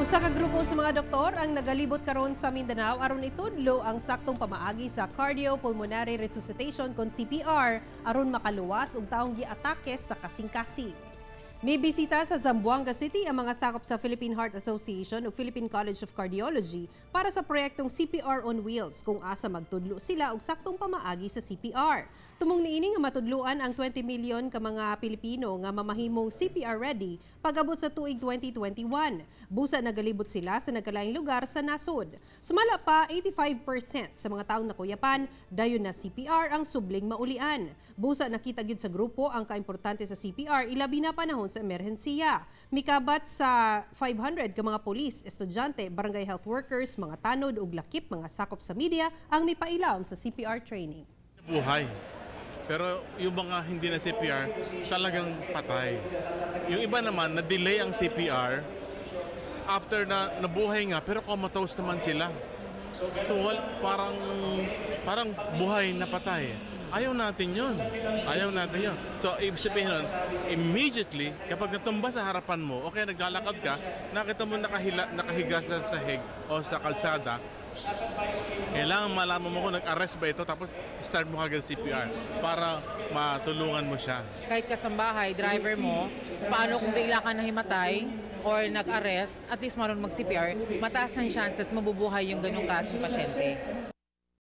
Usa ka grupo sa mga doktor ang nagalibot karon sa Mindanao aron itudlo ang saktong pamaagi sa cardiopulmonary resuscitation kon CPR aron makaluwas og taong giatake sa kasing-kasing. May bisita sa Zamboanga City ang mga sakop sa Philippine Heart Association ug Philippine College of Cardiology para sa proyektong CPR on Wheels, kung asa magtudlo sila og saktong pamaagi sa CPR. Tumong niini nga matudluan ang 20 milyon ka mga Pilipino nga mamahimong CPR ready pag-abot sa tuig 2021. Busa nagalibot sila sa nagkalaing lugar sa nasod. Sumala pa, 85% sa mga taong nakuyapan, dayon na CPR ang subling maulian. Busa nakita gyud sa grupo ang kaimportante sa CPR, ilabi na panahon sa emerhensiya. Mikabat sa 500 ka mga pulis, estudyante, barangay health workers, mga tanod ug lakip mga sakop sa media ang mipailawom sa CPR training. Buhay. Pero yung mga hindi na CPR, talagang patay. Yung iba naman, na-delay ang CPR, after na nabuhay nga, pero comatose naman sila. So wal, parang buhay na patay. Ayaw natin yun. Ayaw natin yun. So, ibig sabihin nun, immediately, kapag natumba sa harapan mo, o kaya naglalakad ka, nakita mo nakahiga sa sahig o sa kalsada, kailangan malaman mo kung nag-arrest ba ito, tapos start mo kagad CPR para matulungan mo siya. Kahit kasambahay, driver mo, paano kung bigla ka nahimatay or nag-arrest, at least marunong mag-CPR, mataas ang chances mabubuhay yung ganong klaseng pasyente.